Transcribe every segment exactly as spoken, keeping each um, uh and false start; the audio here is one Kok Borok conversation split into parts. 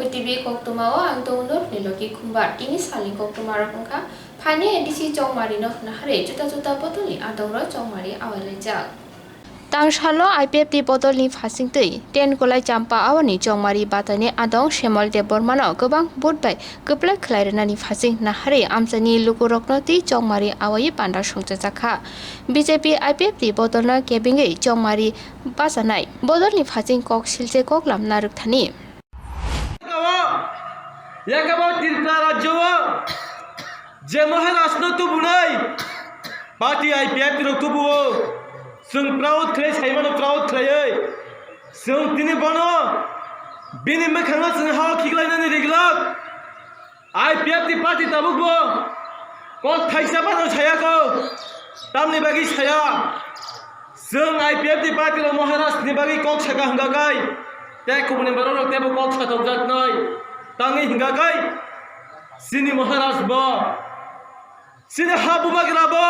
T V koktwmao ang Dongnur Niloki Khumbar. Tini salni koktwmarok wngkha, phaini A D C Chongmari no hwnwi harwi juda juda bodolni adongrok Chongmari awailaijak. Tangsalo I P F T bodolni phasingtwi ten Kolai Champa Awani Chongmari batani adong Shemal Debbarmano kwbang vote bai kwplai khlai rwnani phasing naharwi amchaini lukurokno twi Chongmari awaiwi panda songchajakha. B J P I P F T bodolno kebengwi Chongmari bachanai bodolni phasing kok silse koklam narwkthani. Yakabo Tripura rajyo o je Maharaj no tubunai party I P F T rok tubuo, chwng proud khlai saimano, proud khlaiwi chwng tini bono bini mwkhango chwng hao khiklainani riglak. I P F T party tabukbo kok thaisa phano sayakho, tamni bagwi saya. Chwng I P F T party rok Maharaj ni bagwi kok saka hwnkha kai, tei kubuni borok rok teibo kok satokjaknai tangwi hwnkha kai. Chini Maharaj bo, chini ha bubagra bo,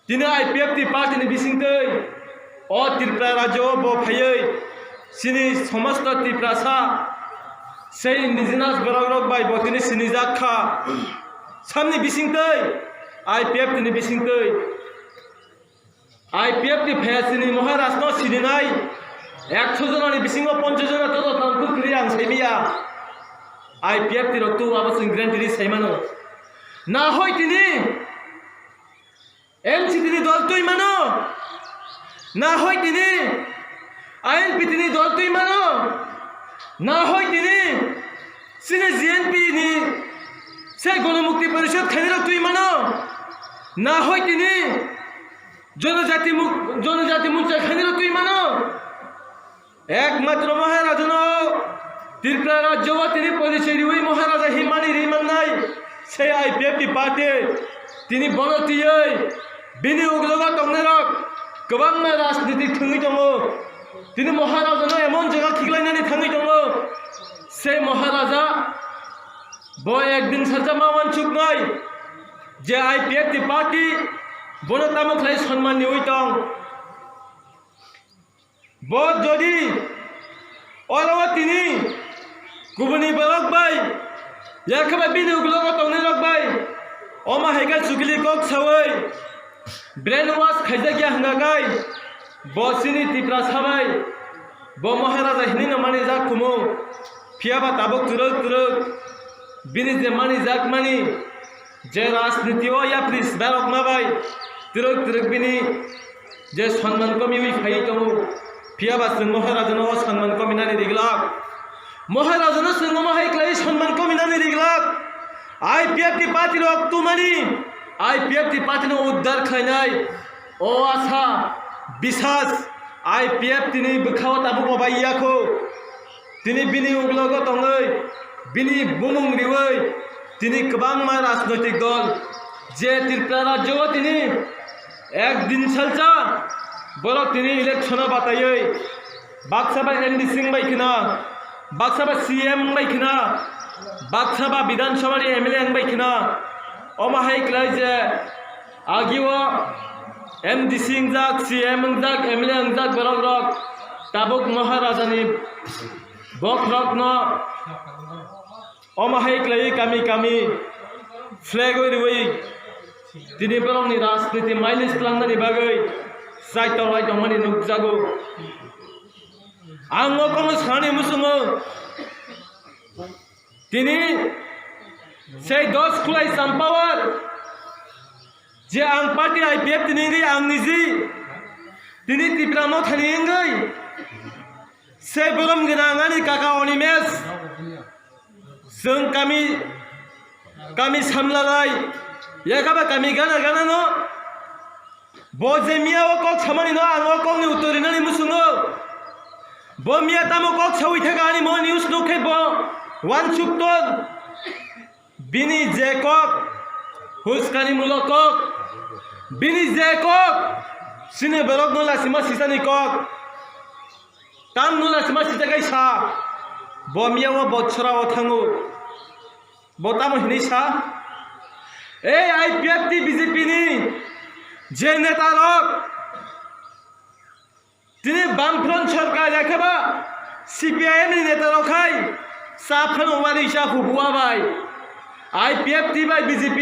tini I P F T party ni bisingtwi o Tripura rajyo o bo phaiwi chini somosto Tiprasa sei indigenous borok rok bai bo tini sinijak kha. Samni bisingtwi I P F T ni bisingtwi I P F T ni phaya chini Maharaj no sininai ekso jona ni bisingo ponchash jona joto tang kwrwi ang saimaya. I P F T rok tu abo chwng guarantee saimano. Nahoi tini N C P ni dol twi mano? Nahoi tini I N P T ni dol twi mano? Nahoi tini chini G N P ni se Gonomukti Porishod khainirok twi mano? Nahoi tini Jonojati Muk-, Jonojati Morcha khainirok twi mano? Ekmatro Maharajano Tripura rajyo o tini porichoi riwi Maharaja himani rimannai sei I P F T party tini bono twiwi bini uklogo tongnairok kwbangma rajniti thwngwi tongo. Tini Maharajano emon jaga khiklainani thangwi tongo, sei Maharaja bo ekdin salsa ma uansuknai je I P F T party bono tamo khlai sonman niwi tong. Bo jodi oro o tini kubuni borok bai, yakhe bai bini uklogo tongnai rok bai, omo hai khe chukli kok sawi brain wash khaijak ya hwnga kai, bo chini Tiprasa bai, bo Maharaja hinwi no manijak kumu, phiya ba tabuk twrwk twrwk bini je manijak mani, je rajniti o yapri sidarok ma bai twrwk twrwk bini je sonman komiwi phaiwi tongo, phiya ba chwng Maharaja no o sonman kominani riglak. Maharaja no chwng omo hai khlai sonman kominani riglak. I P F T party rok tumani, I P F T party no uddar khlainai o asa bisas I P F T ni bwkhao tabuk obai yakho. Tini bini uklogo tongwi, bini bumung riwi, tini kwbangma rajnoitik dol, je Tripura rajyo o tini ek din salsa, borok tini election o bataiwi, baksa ba M D C wng bai khna, baksa ba C M wng bai khna, baksa ba Bidhan Sabha ni M L A wng bai khna, omo hai khlai je, Agio M D C wngjak, C M wngjak, M L A wngjak borok rok tabuk Maharaja ni bokhorok no omo hai khlaiwi kami kami flag wi rwi tini borok ni rajniti mileage twlang nani bagwi chai torlai tong mani nukjago. Ang o kokno sanani muchungo. Tini sei dos Khulai Champawar je ang party I P F T ni wngwi ang niji tini Tipra Mothani wngwi sei borom gwnang ani kaka Onimesh chwng kami, kami samlalai yakaba kami gana gana no. Bo je miya o kok samani no ang o kok ni uttor rinani muchungo. Bo miya tamo kok sawi thaka ani mo news nukhe bo wansuk ton. Bini je kok, huskani mulok kok, bini je kok, sini borok no lasima sisani kok. Tam no lasima sisa kaisa. Bo miya o bochora o thango. Bo tamo hinwi sa? Ei I P F T B J P ni je neta rok tini Bamfront sorkar yakhe ba C P I M ni neta rok hai sa phano wari sa hubu abai. I P F T bai B J P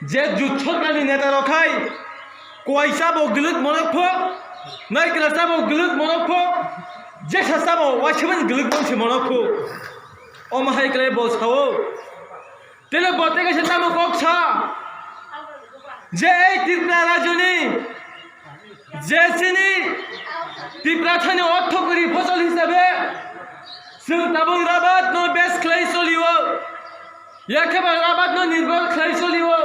je jut sorkar ni neta rok hai kuai sa bo guluk monok pho, nai kla sa bo guluk monok pho, je sa sa bo waisa ban guluk mon se monok pho. Omo hai kle bo sao. Tele bote kaisa tamo kok sa je ei Tripura rajyoni je chini Tripura thani ortho kwrwi phosol hisabe chwng tabuk rabat no bes khlai solio, yakhe ba rabat no nirbhor khlai solio.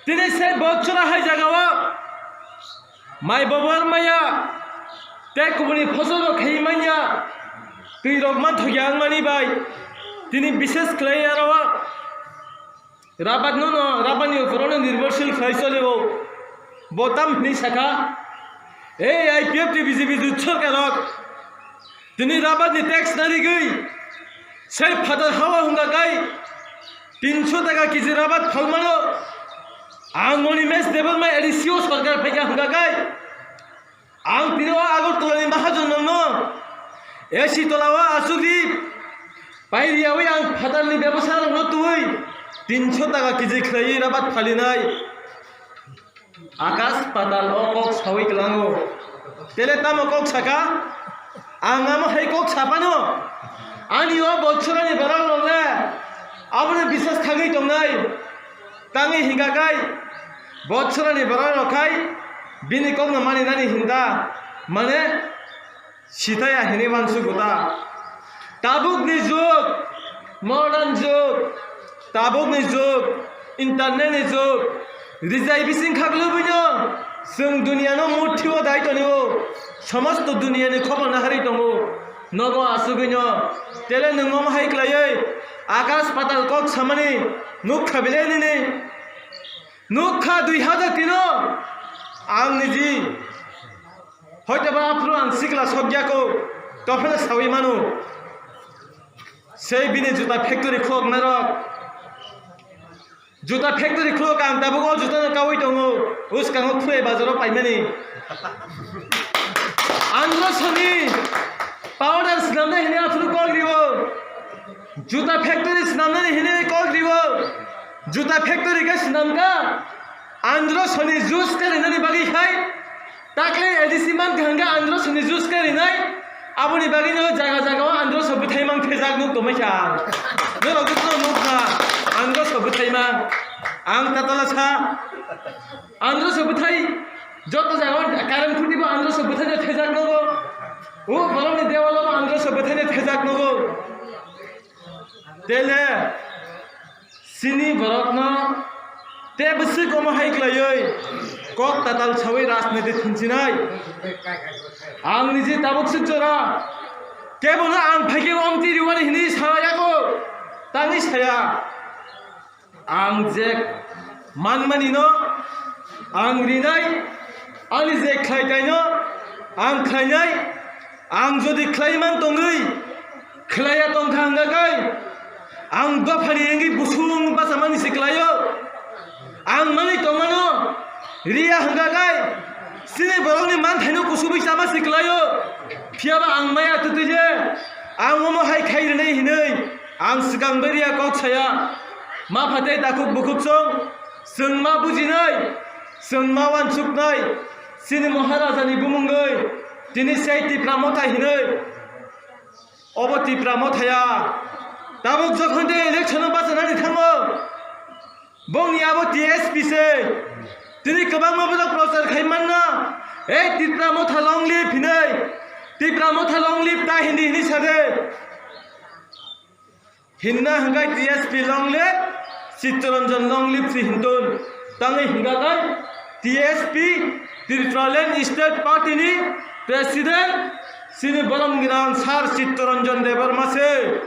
Tini se bochora hai jagao mai bobor maya tei kubuni phosol rok khai manya twi rok man thokya wngmani bai tini bishes khlai aro rabat no no rabat ni uphoro no nirbhorshil khlai solio. Bo tam hwnwi sakha, ei I P F T B J P jut sorkar rok tini rabat ni tax narigwi sei phatar hawa hwnga kai tinso taka kg rabat phalmano. Ang Monimesh Debbarma A D C o sorkar phaikha hwnga kai ang tini o Agartala ni mahajon rokno A C tola o asugri pairiyawi ang phatar ni bebosa rokno twi tinso taka kg khlaiwi rabat phalinai. Akas patal o kok sawi klango. Tele tamo kok saka? Ang amo hai kok sapano. Ani o bochorani borok rok le aboni biswas thangwi tongnai. Tangwi hinga kai bochorani borok rok khai bini kokno mani nani hinda mane Sitaya hini uansuk ta. Tabukni jug, modern jug, tabukni jug, internet ni jug. Rijai bising khaklubwino chwng duniano murthi o dai tonio. Somosto duniani khobor naharwi tongo. Nogo asugwino. Tele nwng omo hai khlaiwi akas patal kok samani nukha bile nini. Nukha dui hajar tino ang niji. Hoito ba aphuru ang sikla sokya ko, tophano sawi mano. Sei bini juta factory khuloknai rok. Juta factory khulok ang tabuk o juta no kawi tongo. Uskango khulai bazaro paimani. Andro soni powder swnamnai hini aphuru kok riwo. Juta factory swnamnani hini kok riwo. Juta factory khe swnamkha. Andro soni juice karinani bagwi khai. Takle A D C man kahangkha andro soni juice karinai. Aboni bagwi no jaga jaga o andro so bwthai mang thejak nuk tongmai kha. Norok jotto nuk kha andro so bwthai mang. Ang tatala sa andro so bwthai joto jaga o current khuti bo andro so bwthai no thejak nogo. O borokni dewalo bo andro so bwthai no thejak nogo. Tele sini borokno te bwswk omo hai khlaiwi kok tatal sawi rajniti thinchinai. Ang niji tabuk swk jora kebono ang phaikhe omtwi riwani hwnwi sayago, tangwi saya. Ang je manmani no ang rinai, ani je khlai taino ang khlainai. Ang jodi khlai man tongwi khlaiya tongkha hwnga kai, ang dophani wngwi busung bachamani se khlaio. Ang manwi tongmano riya hwnga kai, chini borokni manthaino kusubwi chama se khlaio. Phiyaba ang maya twtwi je ang omo hai khai rwnai hinwi ang swkang bai riya kok saya. Ma phatai takhuk bukhuk chwng, chwng ma bujinai, chwng ma wansuknai, chini Maharajani bumungwi tini sei Tipra Motha hinwi. Obo Tipra Mothaya tabuk jokhon de election o bachanani thango, bongni abo T S P se. Tini kwbangma borok prochar khai manna, ei Tipra Motha long live hinwi, Tipra Motha long live ta hindi hini sade. Hinna hwnkhe T S P long live, Chittaranjan long live si hintun. Tangwi hwnkha khe T S P, Tipraland State Party ni President, chini borom gwnang Sir Chittaranjan Debbarma se.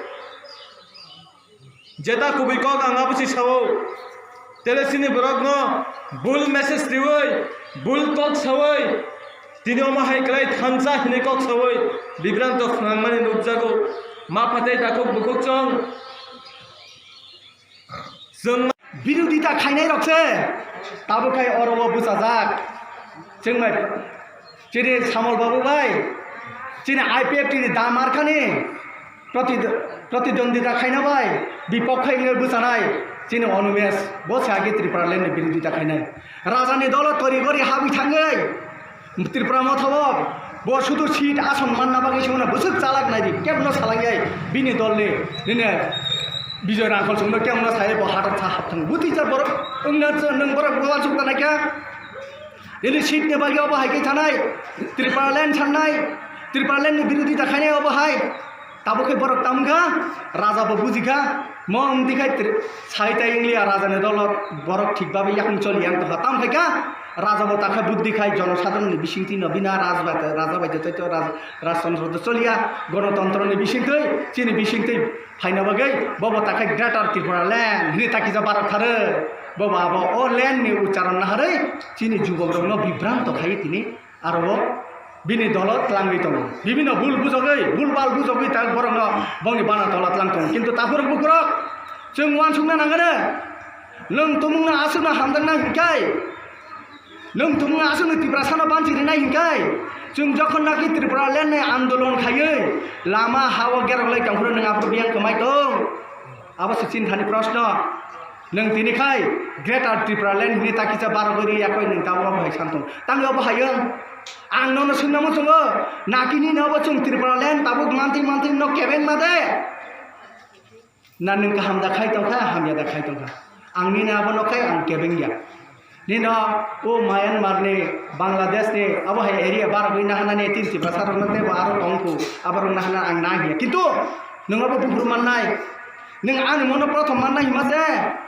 Jeta kubui kok ang abo si sao. Tele chini borokno bul message riwi, bul kok sawi, tini omo hai kwlai thansa hinwi kok sawi bibranto phnangmani nukjago. Ma phatai takhuk bukhuk chwng. Chwng birodita khainai rok se tabuk khai oro o bwchajak. Chwng bai chini Samol babu bai. Chini I P F T ni damarkhani protid-, protidwandita khaina bai bipokhe wngwi bwchanai chini Anumesh, bo se agi Tripura land ni birodita khainai. Raja ni dolo tori gori habwi thangwi Tripura motha o bo sudu seat ason manna bagwi se uno bwswk chalak nai di, kebno salangyai bini dol ni nini Bijoy Rangkhol songno kebno sai bo hatok sa hap thang. Bwtwi cha borok wngna nwng borok uansuk ta naikha. Nini seat ni bagwi obo hai khe thanai, Tripura land sannai, Tripura land ni birodita khainai obo hai. Tabuk khe borok tamo kha, raja bo buji kha, mo wng di khai tri-, sai tai wng liya raja ni dolo borok thik babe yakung choli yang tongkha. Tamo khai kha, raja bo ta kha buddhi khai jonosadharon ni bisingtwi no bina raj bai, raja bai de tei to raj, rajtantro de choliya, gonotontro ni bisingtwi, chini bisingtwi phaina bagwi bo bo ta kha Greater Tripura land hini ta kisa barok tharo. Bo ba bo o land ni ucharon naharwi chini jubok rok no bibranto khai tini. Aro bo bini dolo tlangwi tongo. Bibino bul bujogwi, bul bal bujogwi ta borokno bongni bana tola tlang tongo. Kintu takhurok bukhurok chwng uansukna nangano. Nwng tumungno aswkno hamjakna hinkhai, nwng tumungno aswkno Tiprasano banchi rinai hinkhai, chwng jokhon naki Tripura land ni andolon khaiwi lama ha-o gerok lai tongphuru nwng aphuru biyang kwmai tong. Abo se chinthani proshno. Nwng tini khai Greater Tripura land hini ta kisa barogwi ri yakoi nwng tabuk obo hai san tong. Tangwi obo hai wng? Ang nono swngna muchungo, nakini no obo chwng Tripura land tabuk mantwi mantwi no kebeng ma de? Na nwng kaham da khai tongkha, hamya da khai tongkha? Ang nini abo no khai ang kebeng ya. Nino o Myanmar ni, Bangladesh ni abo hai area barogwi nahanani tin Tiprasa rokno tei bo aro tongkhu, abo rok nahana ang nahiya. Kintu nwng abo buphuru mannai, nwng ani mono prothom mannai hima se.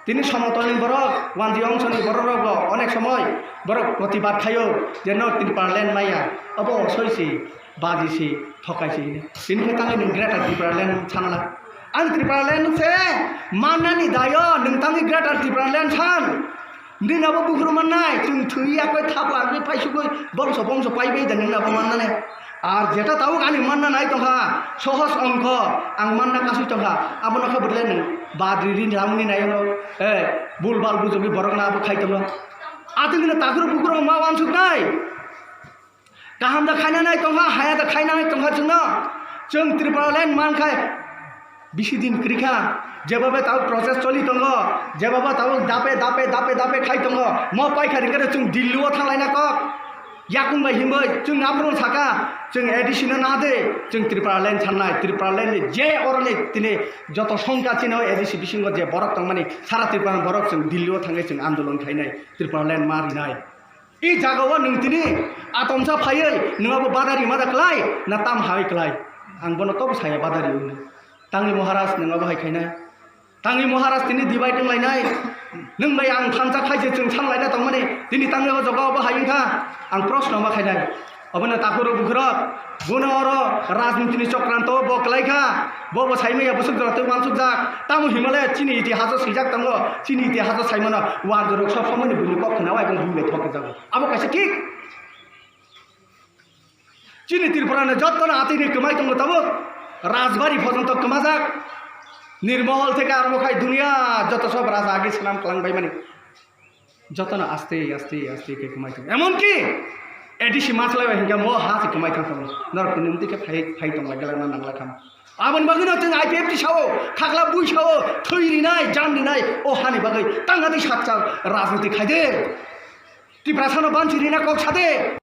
Tini somotol ni borok, wanji ongso ni borok rok bo onek somoi borok protibad khaio je no Tripura land maya, abo osoi si. Baji si, thokai si hini. Tini khe tangwi nwng Greater Tripura land sanla. Ang Tripura land se mannani dayo, nwng tangwi Greater Tripura land san. Nini abo buphuru mannai, chwng thwi yakoi thapla wngwi paisugwi bongso bongso paibai da nwng abo mannani. Ar jeta tabuk ani manna nai tongkha, sohos ongkho, ang manna kasui tongkha, abono khe bwdle nwng badri ri lamni nayo, eh, bul bal bujogwi borokno abo khai tongo. Atwngno takhurok bukhurok ma uansuknai. Kaham da khaina nai tongkha, haya da khaina nai tongkha chwngno. Chwng Tripura land man khai bisi din kwrwi kha. Jebaba tabuk process choli tongo, jebaba tabuk dape, dape, dape, dape khai tongo. Mo paikha ringkhe chwng Delhi o thanglaina kok. Yakung bai himbai chwng aphuru saka, chwng A D C no na de, chwng Tripura land sannai, Tripura land ni je oroni tini joto songkha chini o A D C bisingo je borok tongmani, sara Tripura ni borok chwng Delhi o thangwi chwng andolon khainai, Tripura land ma rinai. I jaga o nwng tini atomsa phaiwi nwng abo badari mada klai na tam hai klai? Ang bono tobo saya badari wngwi. Tangwi Maharaj nwng abo hai khainai. Tangwi Maharaj tini dibai tonglainai. Nwng bai ang thansa khaise chwng sanlaina tongmani. Tini tangwi o jaga obo hai wngkha. Ang proshno ma khainai. Obono takhurok bukhurok, bono oro rajniti ni chokranto bo kwlai kha, bo bo saimaya bwswk jora tei uansukjak. Tamo himale chini itihaso swijak tongo, chini itihaso saimano warjorok sob somoni buini kok khna wai bong buini thok jago. Abo kaisa thik. Chini Tripura ni jotto no atini kwmai tongo tabuk, Rajbari porjonto kwmajak. Nirmohol theke arombo khai dunia joto sob raja agi swnam kwlang bai mani. Jotono aste, aste, aste khe kwmai tongo. Emonki A D C maslai bai hinkhe mo ha se kwmai thang tongo. Norok tini wngtwi khe phai, phai tongla gela na nangla kham. Aboni bagwi no chwng I P F T sao, khakla bui sao, thwi rinai, jan rinai, o hani bagwi tangna twi sakchal rajniti khai de. Tiprasano banchi rina kok sa de.